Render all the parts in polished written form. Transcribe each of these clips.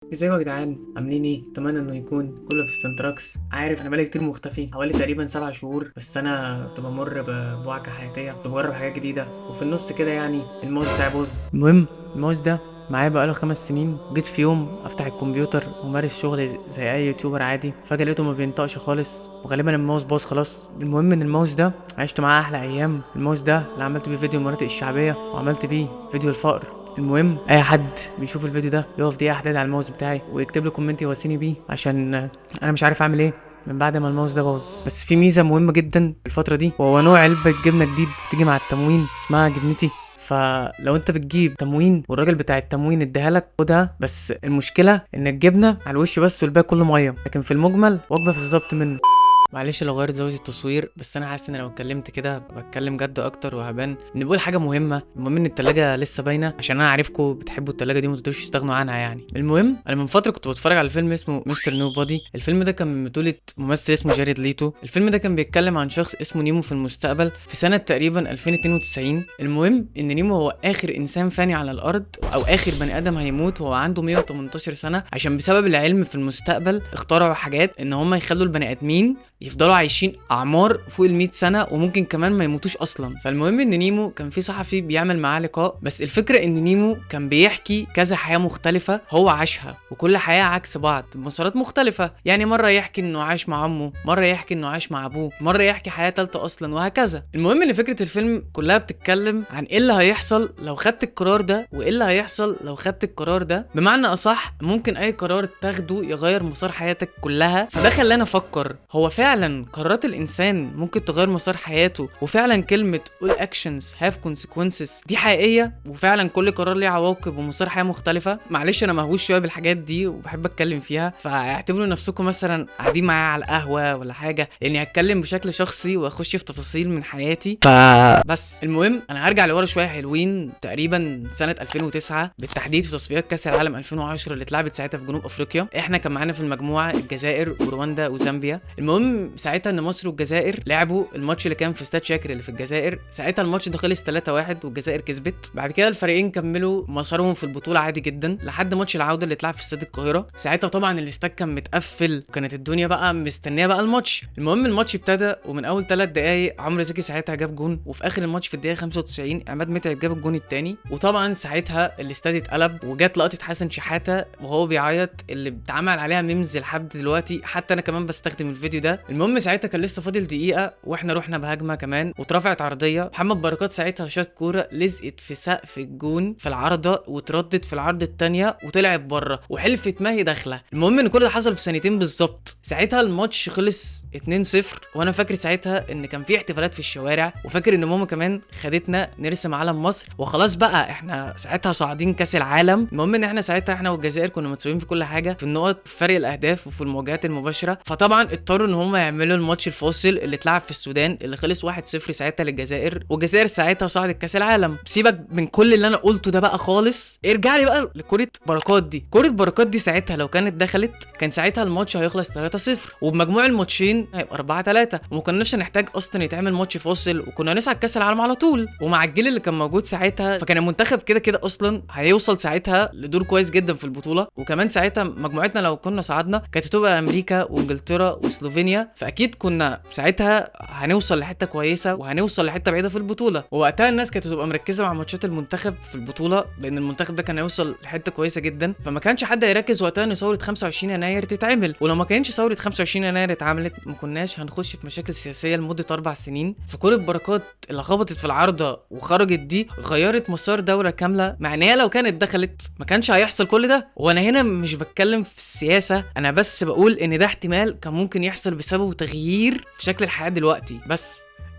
ازيكم يا جدعان؟ عاملين ايه؟ اتمنى انه يكون كله في السنتراكس. عارف انا بقالي كتير مختفي، حوالي تقريبا 7 شهور، بس انا كنت بمر بوعكه حياتيه، كنت بجرب حاجات جديده، وفي النص كده يعني الماوس بتاعي باظ. المهم الماوس ده معايا بقاله 5 سنين. جيت في يوم افتح الكمبيوتر ومارس شغلي زي اي YouTuber عادي، فجاة لقيته ما بينطقش خالص، وغالبا الماوس باظ خلاص. المهم ان الماوس ده عشت معاه احلى ايام. الماوس ده اللي عملت بيه فيديو المناطق الشعبية وعملت بيه فيديو الفقر. المهم اي حد بيشوف الفيديو ده يقف دقيقة حداد على الماوس بتاعي ويكتب لي comment يواسيني بيه، عشان انا مش عارف اعمل ايه من بعد ما الماوس ده باظ. بس في ميزة مهمة جدا الفترة دي، وهو نوع علبة جبنه جديد بتيجي مع التموين اسمها جبنتي. فلو انت بتجيب تموين والراجل بتاع التموين اديها لك خدها، بس المشكلة ان الجبنة على الوش بس والباقي كله ميه، لكن في المجمل وجبة في الظبط منه. معلش لو غيرت زاوية التصوير، بس انا حاسس ان لو اتكلمت كده بتكلم جد اكتر وهبان ان بقول حاجة مهمه. المهم ان التلاجة لسه باينه، عشان انا عارفكم بتحبوا التلاجة دي وما تقدروش تستغنوا عنها يعني. المهم انا من فترة كنت بتفرج على فيلم اسمه Mr. Nobody. الفيلم ده كان من بطوله ممثل اسمه جاريد ليتو. الفيلم ده كان بيتكلم عن شخص اسمه نيمو في المستقبل في سنة تقريبا 2092. المهم ان نيمو هو اخر انسان فاني على الارض، او اخر بني ادم هيموت وهو عنده 118 سنه، عشان بسبب العلم في المستقبل اخترعوا حاجات ان هم يخلوا البني ادمين يفضلوا عايشين اعمار فوق ال 100 سنة وممكن كمان ما يموتوش اصلا. فالمهم ان نيمو كان في صحفي بيعمل معاه لقاء، بس الفكرة ان نيمو كان بيحكي كذا حياة مختلفة هو عاشها، وكل حياة عكس بعض بمسارات مختلفه. يعني مرة يحكي انه عاش مع امه، مرة يحكي انه عاش مع ابوه، مرة يحكي حياة ثالثة اصلا، وهكذا. المهم ان فكرة الفيلم كلها بتتكلم عن ايه اللي هيحصل لو خدت القرار ده وايه اللي هيحصل لو خدت القرار ده. بمعنى اصح ممكن اي قرار تاخده يغير مسار حياتك كلها. فده خلاني افكر، هو فعلا قرارات الانسان ممكن تغير مسار حياته؟ وفعلا كلمة all actions have consequences دي حقيقيه؟ وفعلا كل قرار ليه عواقب ومسار حياة مختلفه؟ معلش انا مهووس شوية بالحاجات دي وبحب اتكلم فيها، فاعتبروا نفسكم مثلا قاعدين معايا على القهوة ولا حاجه، لاني هتكلم بشكل شخصي واخش في تفاصيل من حياتي. فبس المهم انا هرجع لورا شوية حلوين، تقريبا سنة 2009 بالتحديد، في تصفيات كاس العالم 2010 اللي اتلعبت ساعتها في جنوب افريقيا. احنا كان معانا في المجموعة الجزائر ورواندا وزامبيا. المهم ساعتها ان مصر والجزائر لعبوا الماتش اللي كان في استاد شاكر اللي في الجزائر. ساعتها الماتش ده خلص 3-1 والجزائر كسبت. بعد كده الفريقين كملوا مسارهم في البطولة عادي جدا لحد ماتش العودة اللي اتلعب في استاد القاهره. ساعتها طبعا الاستاد كان متقفل وكانت الدنيا بقى مستنيه بقى الماتش. المهم الماتش ابتدى، ومن اول 3 دقايق عمرو زكي ساعتها جاب جون، وفي اخر الماتش في الدقيقة 95 عماد متعب جاب الجون الثاني. وطبعا ساعتها الاستاد اتقلب، وجت لقطة حسن شحاته وهو بيعيط اللي اتعمل عليها memes لحد دلوقتي، حتى انا كمان بستخدم الفيديو ده. المهم ساعتها كان لسه فاضل دقيقة واحنا رحنا بهجمه كمان واترفعت عرضيه، محمد بركات ساعتها شاط كورة لزقت في سقف الجون في العارضة وتردت في العارضة الثانية وطلعت بره وحلفت ما هي داخله. المهم ان كل ده حصل في ثانيتين بالظبط. ساعتها الماتش خلص 2-0، وانا فاكر ساعتها ان كان في احتفالات في الشوارع، وفاكر ان ماما كمان خدتنا نرسم علم مصر، وخلاص بقى احنا ساعتها صاعدين كاس العالم. المهم ان احنا ساعتها احنا والجزائر كنا متساويين في كل حاجه، في النقط، في فرق الاهداف، وفي المواجهات المباشره. فطبعا اضطروا ان هم يعملوا الماتش الفاصل اللي اتلعب في السودان اللي خلص 1-0 ساعتها للجزائر، والجزائر ساعتها صعدت كاس العالم. سيبك من كل اللي انا قلته ده بقى خالص، ارجع لي بقى لكرة بركات دي. كرة بركات دي ساعتها لو كانت دخلت كان ساعتها الماتش هيخلص 3-0، وبمجموع الماتشين هيبقى 4-3، وما كناش هنحتاج اصلا يتعمل ماتش فاصل، وكنا نصعد كاس العالم على طول. ومع الجيل اللي كان موجود ساعتها فكان المنتخب كده كده اصلا هيوصل ساعتها لدور كويس جدا في البطوله. وكمان ساعتها مجموعتنا لو كنا صعدنا كانت هتبقى امريكا وانجلترا وسلوفينيا، فاكيد كنا ساعتها هنوصل لحته كويسة وهنوصل لحته بعيدة في البطوله. ووقتها الناس كانت هتبقى مركزه مع ماتشات المنتخب في البطوله، لان المنتخب ده كان هيوصل لحته كويسة جدا، فما كانش حد هيركز وقتها ان ثورة 25 يناير تتعمل. ولو ما كانتش ثورة 25 يناير اتعملت ما كناش هنخش في مشاكل سياسية لمدة 4 سنين. فكرة بركات اللي خبطت في العارضة وخرجت دي غيرت مسار دولة كامله، مع ان هي لو كانت دخلت ما كانش هيحصل كل ده. وانا هنا مش بتكلم في السياسه، انا بس بقول ان ده احتمال كان ممكن يحصل بسببه تغيير في شكل الحياة دلوقتي. بس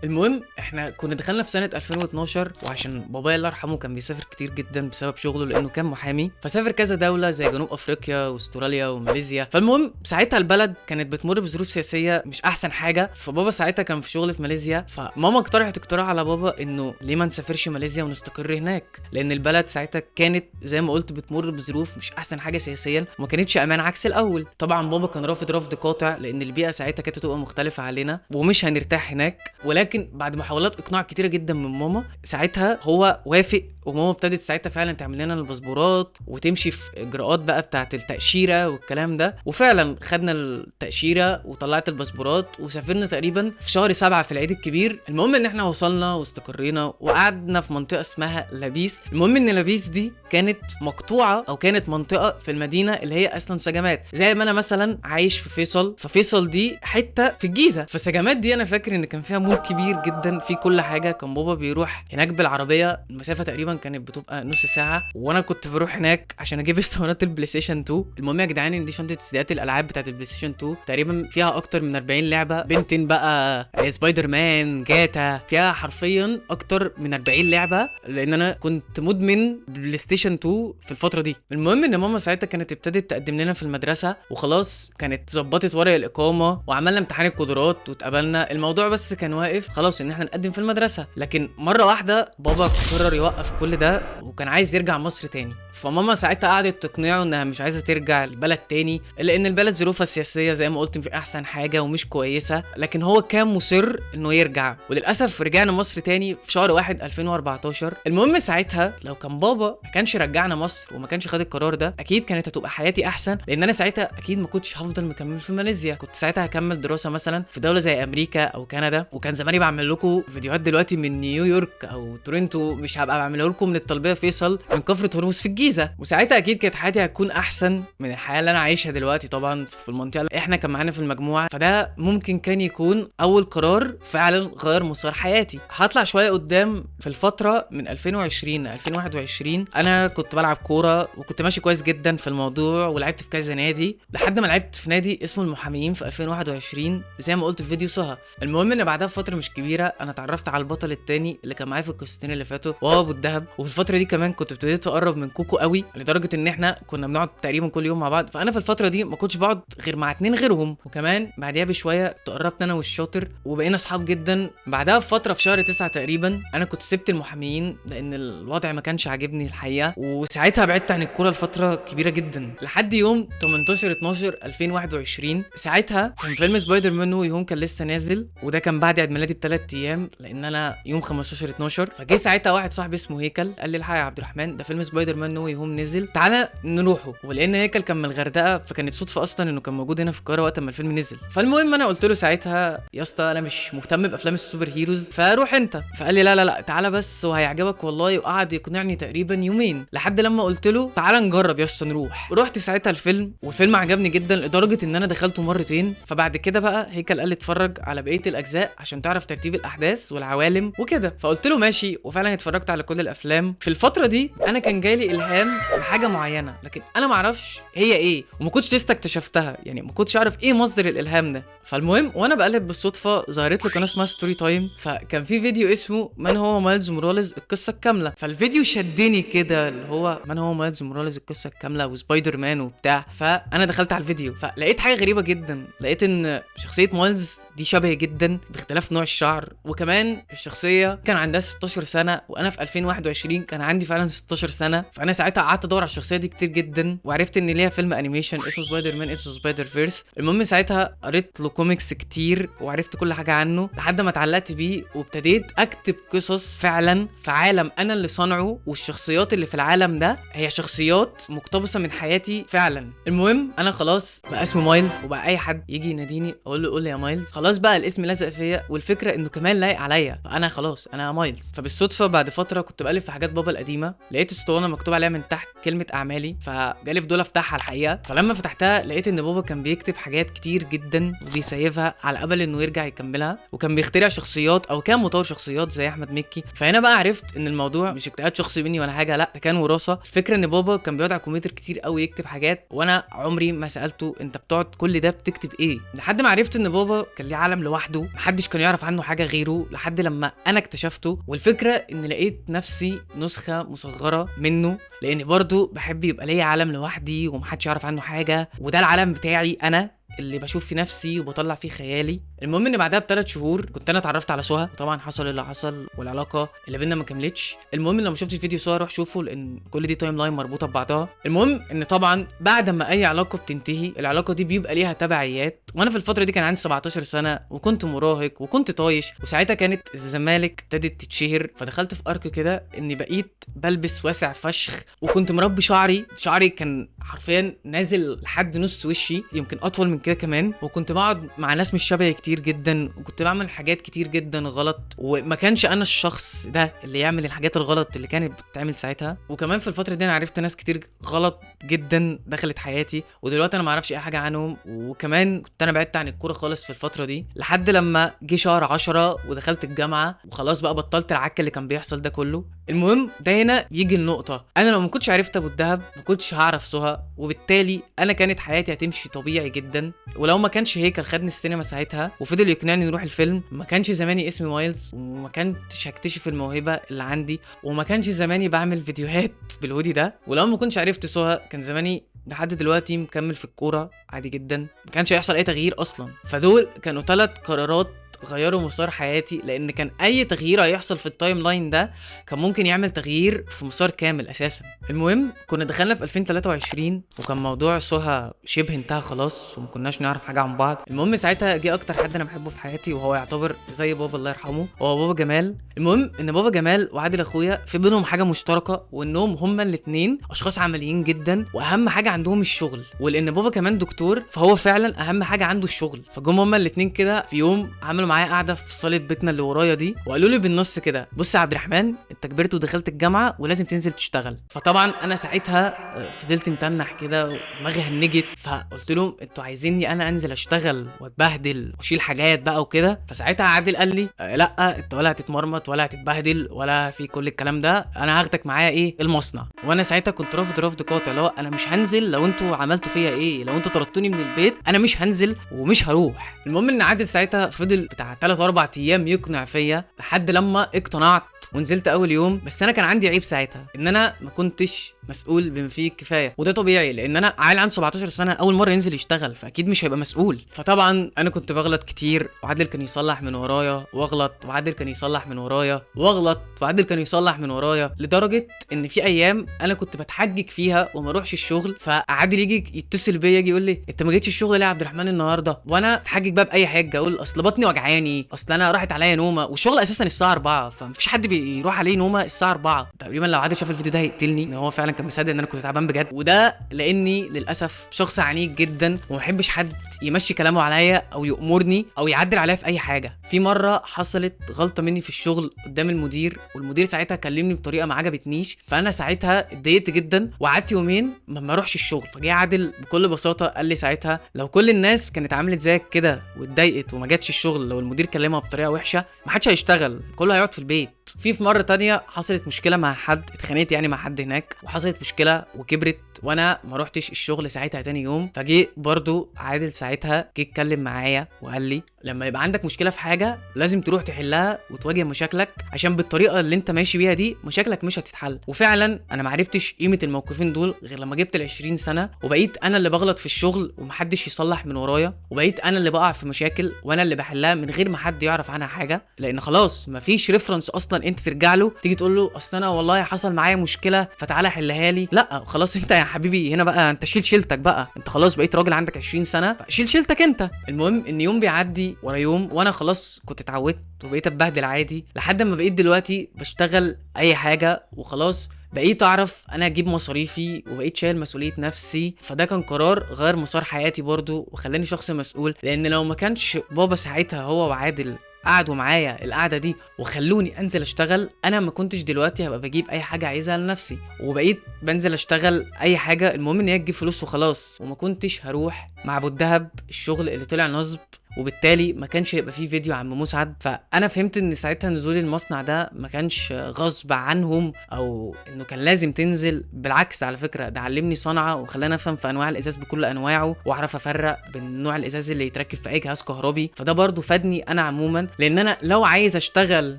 المهم احنا كنا دخلنا في سنة 2012، وعشان بابايا الله يرحمه كان بيسافر كتير جدا بسبب شغله لانه كان محامي، فسافر كذا دولة زي جنوب افريقيا واستراليا وماليزيا. فالمهم ساعتها البلد كانت بتمر بظروف سياسية مش احسن حاجه، فبابا ساعتها كان في شغل في ماليزيا. فماما اقترحت اقتراح على بابا انه ليه ما نسافرش ماليزيا ونستقر هناك، لان البلد ساعتها كانت زي ما قلت بتمر بظروف مش احسن حاجة سياسيا وما كانتش امان عكس الاول. طبعا بابا كان رافض رفض قاطع، لان البيئة ساعتها كانت هتبقى مختلفة علينا ومش هنرتاح هناك. ولكن بعد محاولات اقناع كتيرة جدا من ماما ساعتها هو وافق. وماما ابتدت ساعتها فعلا تعمل لنا الباسبورات وتمشي في اجراءات بقى بتاعه التاشيره والكلام ده. وفعلا خدنا التاشيره وطلعت الباسبورات وسافرنا تقريبا في شهر 7 في العيد الكبير. المهم ان احنا وصلنا واستقرينا وقعدنا في منطقة اسمها لابيس. المهم ان لابيس دي كانت مقطوعة او كانت منطقة في المدينة اللي هي اصلا سجمات، زي ما انا مثلا عايش في فيصل، ففيصل دي حتة في الجيزة. فسجمات دي انا فاكر ان كان فيها مول كبير جدا في كل حاجة. كان بابا بيروح هناك بالعربية، المسافة تقريبا كانت بتبقى نص ساعة، وانا كنت بروح هناك عشان اجيب اسطوانات البلاي ستيشن 2. المهم يا جدعان ان دي شنطه سيديات الالعاب بتاعت البلاي ستيشن 2، تقريبا فيها اكتر من 40 لعبه، Ben 10 بقى، سبايدر مان، جاتا، فيها حرفيا اكتر من 40 لعبه، لان انا كنت مدمن بلاي ستيشن 2 في الفترة دي. المهم ان ماما ساعتها كانت ابتدت تقدم لنا في المدرسة، وخلاص كانت ظبطت ورق الاقامة وعملنا امتحان القدرات واتقبلنا. الموضوع بس كان واقف خلاص ان احنا نقدم في المدرسة. لكن مرة واحدة بابا قرر يوقف كل ده وكان عايز يرجع مصر تاني. فماما ساعتها قعدت تقنعه انها مش عايزه ترجع البلد تاني، لان البلد ظروفها السياسية زي ما قلت مش احسن حاجة ومش كويسة، لكن هو كان مصر انه يرجع. وللاسف رجعنا مصر تاني في شهر 1 2014. المهم ساعتها لو كان بابا ما كانش رجعنا مصر وما كانش خد القرار ده، اكيد كانت هتبقى حياتي احسن، لان انا ساعتها اكيد ما كنتش هفضل مكمل في ماليزيا، كنت ساعتها هكمل دراسة مثلا في دولة زي امريكا او كندا، وكان زماني بعمل لكم فيديوهات دلوقتي من نيويورك او تورنتو، مش هبقى بعملها لكم من الطلبيه فيصل من كفر هرمز في الجيزة. وساعتها اكيد كانت حياتي هتكون احسن من الحياة اللي انا عايشها دلوقتي طبعا في المنطقة اللي احنا كان معانا في المجموعة. فده ممكن كان يكون اول قرار فعلا غير مسار حياتي. هطلع شوية قدام في الفترة من 2020 ل 2021، انا كنت بلعب كورة وكنت ماشي كويس جدا في الموضوع، ولعبت في كذا نادي لحد ما لعبت في نادي اسمه المحاميين في 2021 زي ما قلت في فيديو سهى. المهم ان بعدها بفترة مش كبيرة انا اتعرفت على البطل الثاني اللي كان معايا في القصتين اللي فاتوا، وهو ابو الدهب. وفي الفترة دي كمان كنت ابتديت اقرب من كوكو قوي، لدرجة ان احنا كنا بنقعد تقريبا كل يوم مع بعض. فانا في الفترة دي ما كنتش بقعد غير مع 2 غيرهم. وكمان بعديها بشوية تقربت انا والشاطر وبقينا اصحاب جدا. بعدها بفترة في شهر 9 تقريبا انا كنت سبت المحاميين لان الوضع ما كانش عاجبني الحقيقة، وساعتها بعدت عن الكورة لفترة كبيرة جدا لحد يوم 18/12/2021. ساعتها كان فيلم سبايدر مان No Way Home كان لسه نازل، وده كان بعد عيد ميلادي ب3 ايام لان انا يوم 15/12. فجه ساعتها واحد صاحبي اسمه هيكل قال لي الحق يا عبد الرحمن، ده فيلم سبايدر مان No Way Home نزل، تعالى نروحه. ولان هيكل كان من الغردقه فكانت صدفة اصلا انه كان موجود هنا في القاهرة وقت ما الفيلم نزل. فالمهم انا قلت له ساعتها يا اسطى انا مش مهتم بافلام ال super heroes، فروح انت. فقال لي لا لا لا تعالى بس وهيعجبك والله، وقعد يقنعني تقريبا يومين لحد لما قلت له تعالى نجرب يا اسطى نروح. رحت ساعتها الفيلم والفيلم عجبني جدا لدرجة ان انا دخلته مرتين. فبعد كده بقى هيكل قال لي اتفرج على بقية الاجزاء عشان تعرف ترتيب الاحداث والعوالم وكده، فقلت له ماشي، وفعلا اتفرجت على كل الافلام. في الفترة دي انا كان جالي الهام لحاجة معينة، لكن انا ما اعرفش هي ايه وما كنتش لسه اكتشفتها، يعني ما كنتش اعرف ايه مصدر الالهام ده. فالمهم وانا بقلب بالصدفة ظهرت لي قناة اسمها Story Time، فكان في فيديو اسمه من هو مايلز موراليز القصة الكاملة. فالفيديو شدني كده، اللي هو من هو مايلز موراليز القصة الكاملة وسبايدر مان وبتاع. فانا دخلت على الفيديو فلقيت حاجة غريبة جدا، لقيت ان شخصية مايلز دي شبه جدا باختلاف نوع الشعر، وكمان الشخصية كان عندها 16 سنة وانا في 2021 كان عندي فعلا 16 سنة. فانا ساعتها قعدت ادور على الشخصية دي كتير جدا، وعرفت ان ليها فيلم animation اسمه سبايدر مان Into Spider-Verse. المهم ساعتها قريت له كوميكس كتير وعرفت كل حاجة عنه لحد ما اتعلقت بيه، وابتديت اكتب قصص فعلا في عالم انا اللي صنعه، والشخصيات اللي في العالم ده هي شخصيات مقتبسة من حياتي فعلا. المهم انا خلاص بقى اسمي مايلز، وبقى اي حد يجي يناديني اقول له قول لي يا مايلز، خلاص بقى الاسم لزق فيا، والفكرة انه كمان لايق عليا، فانا خلاص انا مايلز. فبالصدفه بعد فترة كنت بقلب في حاجات بابا القديمة، لقيت اسطوانة مكتوب عليها من تحت كلمة اعمالي، فجالي فضول افتحها الحقيقة. فلما فتحتها لقيت ان بابا كان بيكتب حاجات كتير جدا وبيسيفها على امل انه يرجع يكملها، وكان بيخترع شخصيات او كان مطور شخصيات زي احمد مكي. فهنا بقى عرفت ان الموضوع مش اجتهاد شخصي مني ولا حاجة، لا ده كان وراثه. الفكرة ان بابا كان بيقعد على الكمبيوتر كتير قوي يكتب حاجات، وانا عمري ما سالته انت بتقعد كل ده بتكتب ايه، لحد ما عرفت ان بابا كان ليه عالم لوحده محدش كان يعرف عنه حاجة غيره لحد لما انا اكتشفته. والفكرة ان لقيت نفسي نسخه مصغرة منه، لان برضو بحب يبقى ليا عالم لوحدي ومحدش يعرف عنه حاجة، وده العالم بتاعي انا. اللي بشوف في نفسي وبطلع فيه خيالي. المهم ان بعدها ب3 شهور كنت انا اتعرفت على سهى، وطبعا حصل اللي حصل والعلاقة اللي بينا ما كملتش. المهم لو ما شفتش فيديو سهى روح شوفه، لان كل دي timeline مربوطة ببعضها. المهم ان طبعا بعد ما اي علاقة بتنتهي العلاقة دي بيبقى ليها تبعيات، وانا في الفترة دي كان عندي 17 سنة وكنت مراهق وكنت طايش، وساعتها كانت الزمالك ابتدت تتشهر، فدخلت في arc كده اني بقيت بلبس واسع فشخ، وكنت مربي شعري كان حرفيا نازل لحد نص وشي، يمكن اطول من كده كمان، وكنت بقعد مع ناس مش شبهي كتير جدا، وكنت بعمل حاجات كتير جدا غلط، وما كانش انا الشخص ده اللي يعمل الحاجات الغلط اللي كانت بتتعمل ساعتها. وكمان في الفترة دي انا عرفت ناس كتير غلط جدا دخلت حياتي، ودلوقتي انا ما اعرفش اي حاجة عنهم. وكمان كنت انا بعدت عن الكورة خالص في الفترة دي، لحد لما جه شهر 10 ودخلت الجامعة، وخلاص بقى بطلت العك اللي كان بيحصل ده كله. المهم ده هنا يجي النقطة، انا لو ما كنتش عرفت ابو الدهب ما كنتش هعرف سهى، وبالتالي انا كانت حياتي هتمشي طبيعي جدا. ولو ما كانش هيكل خدني السينما ساعتها وفضل يقنعني نروح الفيلم، ما كانش زماني اسمي مايلز، وما كنتش هكتشف الموهبة اللي عندي، وما كانش زماني بعمل فيديوهات بالهودي ده. ولو ما كنتش عرفت سهى كان زماني لحد دلوقتي مكمل في الكورة عادي جدا، ما كانش هيحصل اي تغيير اصلا. فدول كانوا 3 قرارات غيروا مسار حياتي، لان كان اي تغيير هيحصل في ال timeline ده كان ممكن يعمل تغيير في مسار كامل اساسا. المهم كنا دخلنا في 2023 وكان موضوع سهى شبه انتهى خلاص، وما كناش نعرف حاجة عن بعض. المهم ساعتها جه اكتر حد انا بحبه في حياتي، وهو يعتبر زي بابا الله يرحمه، هو بابا جمال. المهم ان بابا جمال وعادل اخويا في بينهم حاجة مشتركة، وانهم هما الاثنين اشخاص عمليين جدا، واهم حاجة عندهم الشغل. ولان بابا كمان دكتور فهو فعلا اهم حاجة عنده الشغل. فجم هما الاثنين كده في يوم عملوا معايا قاعدة في صاله بيتنا اللي ورايا دي، وقالوا لي بالنص كده، بص يا عبد الرحمن انت كبرت ودخلت الجامعة ولازم تنزل تشتغل. فطبعا انا ساعتها فضلت متنح كده ودماغي هنجت، فقلت لهم انتوا عايزيني انا انزل اشتغل واتبهدل واشيل حاجات بقى وكده؟ فساعتها عادل قال لي لا انت ولا هتتمرمط ولا هتتبهدل ولا في كل الكلام ده، انا هاخدك معايا ايه المصنع. وانا ساعتها كنت رافض رفض قاطع، اللي هو انا مش هنزل لو انتوا عملتوا فيا ايه، لو انتوا طردتوني من البيت انا مش هنزل ومش هروح. المهم ان عادل ساعتها فضل بتاع 3-4 ايام يقنع فيا لحد لما اقتنعت ونزلت اول يوم. بس انا كان عندي عيب ساعتها، ان انا ما كنتش مسؤول بما فيه الكفاية، وده طبيعي لان انا عيل عنده 17 سنة اول مرة ينزل يشتغل، فاكيد مش هيبقى مسؤول. فطبعا انا كنت بغلط كتير، وعادل كان يصلح من ورايا واغلط، وعادل كان يصلح من ورايا واغلط، وعادل كان يصلح من ورايا، لدرجة ان في ايام انا كنت بتحجج فيها وما اروحش الشغل. فعادل يجي يتصل بيا يجي يقول لي انت ما جيتش الشغل ليه يا عبد الرحمن النهارده؟ وانا اتحجج بقى باي حاجة، اقول اصل بطني وجعاني، اصل انا راحت عليا نومه، والشغل اساسا الساعة 4، فمفيش حد بيروح عليه نومه الساعة 4 تقريبا. لو عادل شاف الفيديو ده هيقتلني، ان هو فعلا كان مصدق ان انا كنت تعبان بجد. وده لاني للاسف شخص عنيد جدا وما بحبش حد يمشي كلامه عليا او يامرني او يعدل عليا في اي حاجة. في مرة حصلت غلطه مني في الشغل قدام المدير، والمدير ساعتها كلمني بطريقة ما عجبتنيش، فانا ساعتها اتضايقت جدا وقعدت يومين ما اروحش الشغل. فجه عادل بكل بساطة قال لي ساعتها لو كل الناس كانت عملت زيك كده واتضايقت وما جاتش الشغل لو المدير كلمها بطريقة وحشة ما حدش هيشتغل، كله هيقعد في البيت. في مرة تانية حصلت مشكلة مع حد، اتخانقت يعني مع حد هناك وحصلت مشكلة وكبرت، وانا ما روحتش الشغل ساعتها تاني يوم. فجي برضو عادل ساعتها جه اتكلم معايا وقال لي لما يبقى عندك مشكلة في حاجة لازم تروح تحلها وتواجه مشاكلك، عشان بالطريقة اللي انت ماشي بيها دي مشاكلك مش هتتحل. وفعلا انا ما عرفتش قيمة الموقفين دول غير لما جبت ال 20 سنة وبقيت انا اللي بغلط في الشغل ومحدش يصلح من ورايا، وبقيت انا اللي بقع في مشاكل وانا اللي بحلها من غير ما حد يعرف عنها حاجة، لان خلاص مفيش reference اصلا انت ترجع له تيجي تقول له اصل انا والله حصل معايا مشكلة فتعالى حلها لي. لا خلاص انت يا حبيبي هنا بقى انت شيل شيلتك بقى، انت خلاص بقيت راجل عندك 20 سنة شيل شيلتك انت. المهم ان يوم بيعدي ورا يوم وانا خلاص كنت اتعودت وبقيت اتبهدل عادي، لحد ما بقيت دلوقتي بشتغل اي حاجة وخلاص بقيت اعرف انا اجيب مصاريفي وبقيت شايل مسؤولية نفسي. فده كان قرار غير مسار حياتي برضو وخلاني شخص مسؤول، لان لو ما كانش بابا ساعتها هو وعادل قعدوا معايا القعدة دي وخلوني انزل اشتغل، انا ما كنتش دلوقتي هبقى بجيب اي حاجة عايزها لنفسي، وبقيت بنزل اشتغل اي حاجة المهم ان هي تجيب فلوس وخلاص. وما كنتش هروح مع ابو الدهب الشغل اللي طلع نصب، وبالتالي ما كانش هيبقى فيه فيديو عم مسعد. فانا فهمت ان ساعتها نزول المصنع ده ما كانش غصب عنهم او انه كان لازم تنزل، بالعكس على فكرة ده علمني صنعه وخلاني افهم في انواع الازاز بكل انواعه واعرف افرق بين نوع الازاز اللي يتركب في اي جهاز كهربي. فده برضو فادني انا عموما، لان انا لو عايز اشتغل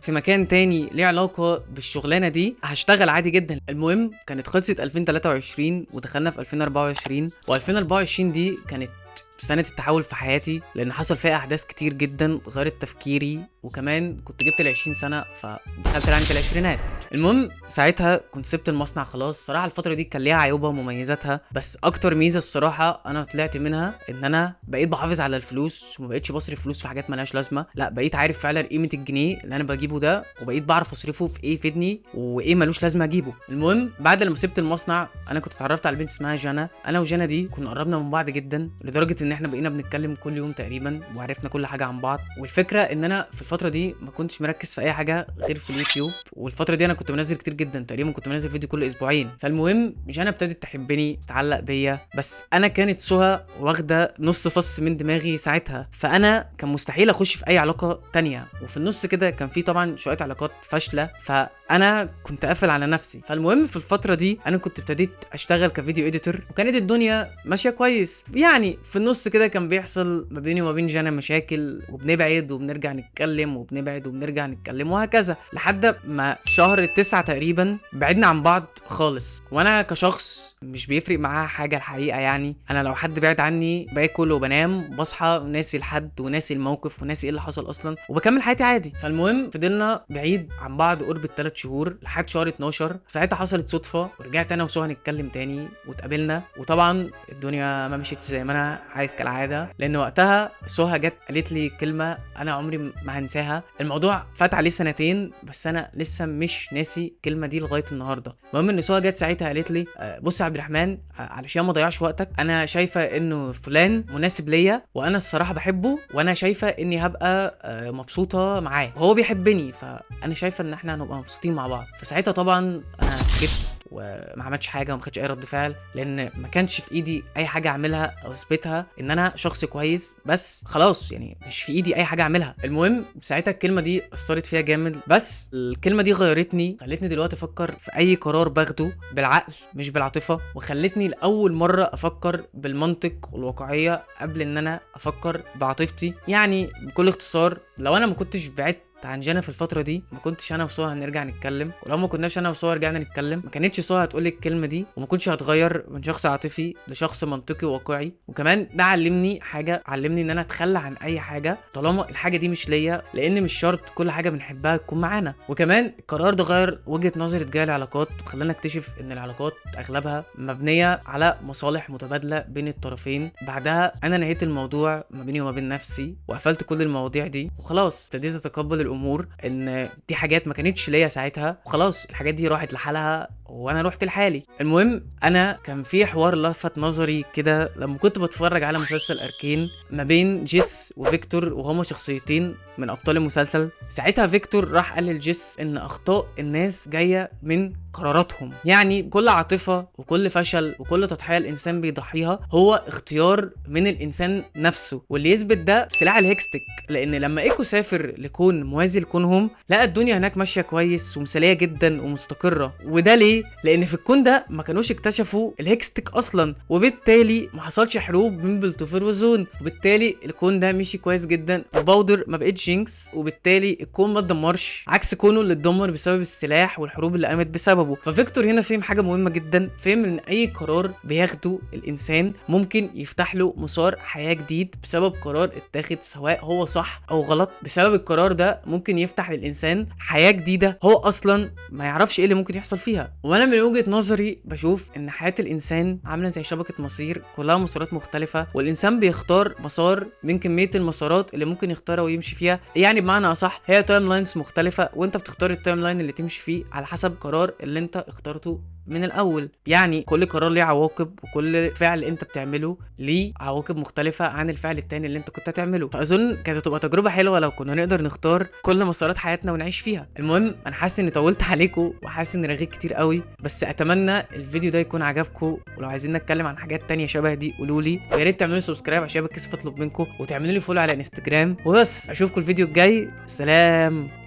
في مكان تاني ليه علاقة بالشغلانه دي هشتغل عادي جدا. المهم كانت خلصت 2023 ودخلنا في 2024، و2024 دي كانت سنة التحول في حياتي، لان حصل فيها احداث كتير جدا غيرت تفكيري، وكمان كنت جبت ال20 سنة فدخلت لعنه العشرينات. المهم ساعتها كنت سبت المصنع خلاص. صراحة الفترة دي كان ليها عيوبها ومميزاتها، بس اكتر ميزة الصراحة انا طلعت منها ان انا بقيت بحافظ على الفلوس وما بقيتش بصرف فلوس في حاجات مالهاش لازمه. لا، بقيت عارف فعلا قيمة الجنيه اللي انا بجيبه ده، وبقيت بعرف اصرفه في ايه يفيدني وايه ملوش لازمه اجيبه. المهم بعد لما سبت المصنع انا كنت اتعرفت على بنت اسمها جانا. انا وجانا دي كنا قربنا من بعض جدا، لدرجة ان احنا بقينا بنتكلم كل يوم تقريبا، وعرفنا كل حاجة عن بعض. والفكرة ان انا في الفترة دي ما كنتش مركز في اي حاجة غير في اليوتيوب، والفترة دي انا كنت بنزل كتير جدا، تقريبا كنت بنزل فيديو كل اسبوعين. فالمهم جانا ابتدت تحبني، تتعلق بيا، بس انا كانت سهى واخده نص فص من دماغي ساعتها، فانا كان مستحيل اخش في اي علاقة تانية. وفي النص كده كان في طبعا شوية علاقات فاشلة، فانا كنت قافل على نفسي. فالمهم في الفترة دي انا كنت ابتديت اشتغل ك video editor، وكانت الدنيا ماشية كويس. يعني في النص كده كان بيحصل ما بيني وما بين جانا مشاكل، وبنبعد وبنرجع نتكلم، وبنبعد وبنرجع نتكلم، وهكذا، لحد ما في شهر 9 تقريبا بعدنا عن بعض خالص. وانا كشخص مش بيفرق معاه حاجة الحقيقة، يعني انا لو حد بعد عني باكل وبنام وبصحى ناسي الحد وناسي الموقف وناسي ايه اللي حصل اصلا، وبكمل حياتي عادي. فالمهم فضلنا بعيد عن بعض قرب ال3 شهور لحد شهر 12. ساعتها حصلت صدفة ورجعت انا وسهى نتكلم تاني واتقابلنا، وطبعا الدنيا ما مشيتش زي ما انا عايز كالعادة، لان وقتها سهى جت قالت لي كلمة انا عمري ما هنساها. الموضوع فات عليه سنتين بس انا لسه مش ناسي الكلمة دي لغاية النهارده. المهم ان سهى جت ساعتها قالت لي بص يا عبد الرحمن، علشان ما اضيعش وقتك، انا شايفه انه فلان مناسب ليا، وانا الصراحة بحبه، وانا شايفه اني هبقى مبسوطة معاه، وهو بيحبني، فانا شايفه ان احنا هنبقى مبسوطين مع بعض. فساعتها طبعا انا سكت وما عملتش حاجة وما خدتش اي رد فعل، لان ما كانش في ايدي اي حاجة اعملها او اثبتها ان انا شخص كويس، بس خلاص يعني مش في ايدي اي حاجة اعملها. المهم ساعتها الكلمة دي اثرت فيها جامد، بس الكلمة دي غيرتني، خلتني دلوقتي افكر في اي قرار باخده بالعقل مش بالعاطفه، وخلتني لاول مرة افكر بالمنطق والواقعيه قبل ان انا افكر بعاطفتي. يعني بكل اختصار، لو انا ما كنتش بعدت عن جانا في الفترة دي ما كنتش انا وسهى هنرجع نتكلم، ولو ما كناش انا وسهى رجعنا نتكلم ما كانتش سهى هتقول لي الكلمة دي، وما كنتش هتغير من شخص عاطفي لشخص منطقي وواقعي. وكمان ده علمني حاجة، علمني ان انا اتخلى عن اي حاجة طالما الحاجة دي مش ليا، لان مش شرط كل حاجة بنحبها تكون معانا. وكمان القرار ده غير وجهه نظري تجاه العلاقات، وخلانا اكتشف ان العلاقات اغلبها مبنية على مصالح متبادلة بين الطرفين. بعدها انا نهيت الموضوع ما بيني وما بين نفسي، وقفلت كل المواضيع دي، وخلاص ابتديت اتقبل الامور ان دي حاجات ما كانتش ليا ساعتها، وخلاص الحاجات دي راحت لحالها وانا رحت لحالي. المهم انا كان في حوار لفت نظري كده لما كنت بتفرج على مسلسل Arcane ما بين جيس وفيكتور، وهما شخصيتين من ابطال المسلسل. ساعتها فيكتور راح قال لجيس ان اخطاء الناس جاية من قراراتهم، يعني كل عاطفة وكل فشل وكل تضحية الانسان بيضحيها هو اختيار من الانسان نفسه، واللي يثبت ده سلاح ال Hextech. لان لما ايكو سافر لكون موازي لكونهم لقى الدنيا هناك ماشية كويس ومثاليه جدا ومستقره. وده ليه؟ لان في الكون ده ما كانوش اكتشفوا ال Hextech اصلا، وبالتالي ما حصلش حروب بين بلتوفر وزون، وبالتالي الكون ده مشي كويس جدا، وباودر ما بقتش جينكس، وبالتالي الكون ما اتدمرش عكس كونه اللي اتدمر بسبب السلاح والحروب اللي قامت بسببه. ففيكتور هنا فهم حاجة مهمة جدا، فهم ان اي قرار بياخده الانسان ممكن يفتح له مسار حياة جديد بسبب قرار اتاخد، سواء هو صح او غلط. بسبب القرار ده ممكن يفتح للانسان حياة جديدة هو اصلا ما يعرفش ايه اللي ممكن يحصل فيها. وانا من وجهه نظري بشوف ان حياة الانسان عامله زي شبكة مصير، كلها مسارات مختلفة، والانسان بيختار مسار من كمية المسارات اللي ممكن يختارها ويمشي فيها. يعني بمعنى اصح هي timelines مختلفة، وانت بتختار ال timeline اللي تمشي فيه على حسب قرار اللي انت اخترته من الاول. يعني كل قرار ليه عواقب، وكل فعل انت بتعمله ليه عواقب مختلفة عن الفعل التاني اللي انت كنت هتعمله. فاظن كانت هتبقى تجربه حلوة لو كنا نقدر نختار كل مسارات حياتنا ونعيش فيها. المهم انا حاسس اني طولت عليكم وحاسس اني رغيت كتير قوي، بس اتمنى الفيديو ده يكون عجبكم، ولو عايزين نتكلم عن حاجات تانية شبه دي قولوا لي، ويا ريت تعملوا subscribe عشان بتكسف اطلب منكم، وتعملوا لي follow على انستجرام. وبس اشوفكم الفيديو الجاي، سلام.